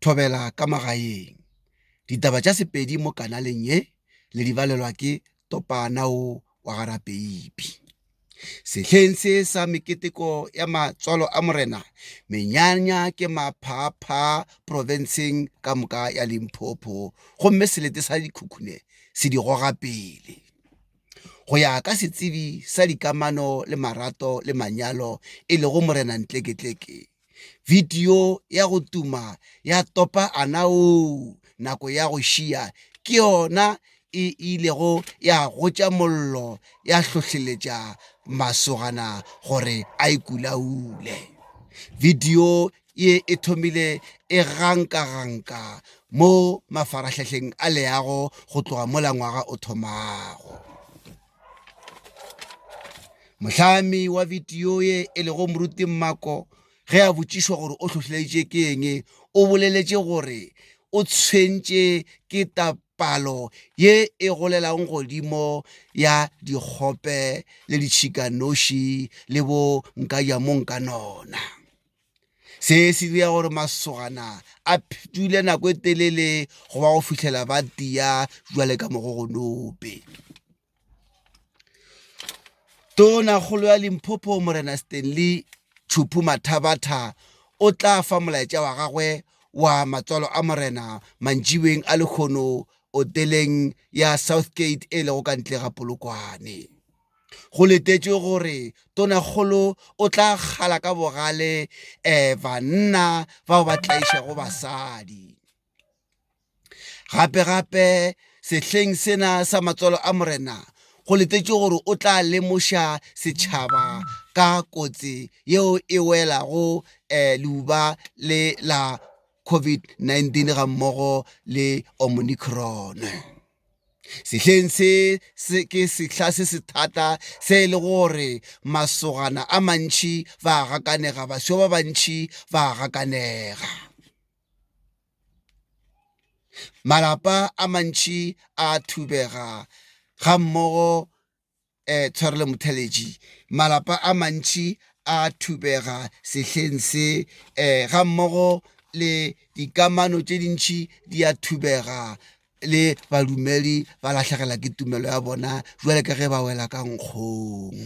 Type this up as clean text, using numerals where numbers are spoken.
Thobela ka magaeng. Ditaba tša Sepedi mo kanaleng ye le di balelwa ke Topanao wa ga Rapeipi. Sehleng se sa meketeko ya matswalo a morena, menyanya ke maphaaphaa profenseng ka moka ya Limpopo gomme selete sa Dikhukhune se di goga pele. Go ya ka setsebi sa dikamano le marato le manyalo e lego Morena Ntleketleke, Bidio ya go tuma ya Topa Anao Nako ya go Šia ke yona e ilego ya gotša mollo ya hlohleletša masogana gore a ikulaule. Bidio ye e thomile e gankaganka mo mafarahlahleng a leago go tloga mola ngwaga o thomago. Mohlami wa bidio ye e lego Moruti Mmako ge a botšišwa gore o hlohleleditše ke eng, o boleletše gore o tshwentše ke palo ye e golelago godimo ya dikgope le ditšhikanoši le bo nka ja mo nka nona. Se se dira gore masogana a dule nako e telele go ba go fihlela ba tia jwale ka mogogonope. Tonakgolo ya Limpopo Morena Stanley Chupu Mathabatha o tla fa molaetša wa gagwe wa matswalo a morena mantšiboeng a lehono oteleng ya Southgate e lego ka ntle ga Polokwane. Go letetšwe gore tonakgolo o tla kgala ka bogale um banna bao ba tlaišago basadi. Gape-gape sehleng sena sa matswalo a Morena go letetšwe gore o tla lemoša setšhaba ka kotsi yeo e welago um leuba le la COVID-19 gammogo le Omicron. Sehleng se se ke sehla se se thata se e le gore masogana a mantši ba gakanega, baswa ba bantši ba gakanega. Malapa a mantši a thubega ga mmogo um tshwarelo motheeletši, malapa a mantši a thubega sehleng se um ga mmogo le dikamano tše dintši di a thubega le badumedi ba lahlegelwa ke tumelo ya bona jwale ka ge ba wela ka nkgong.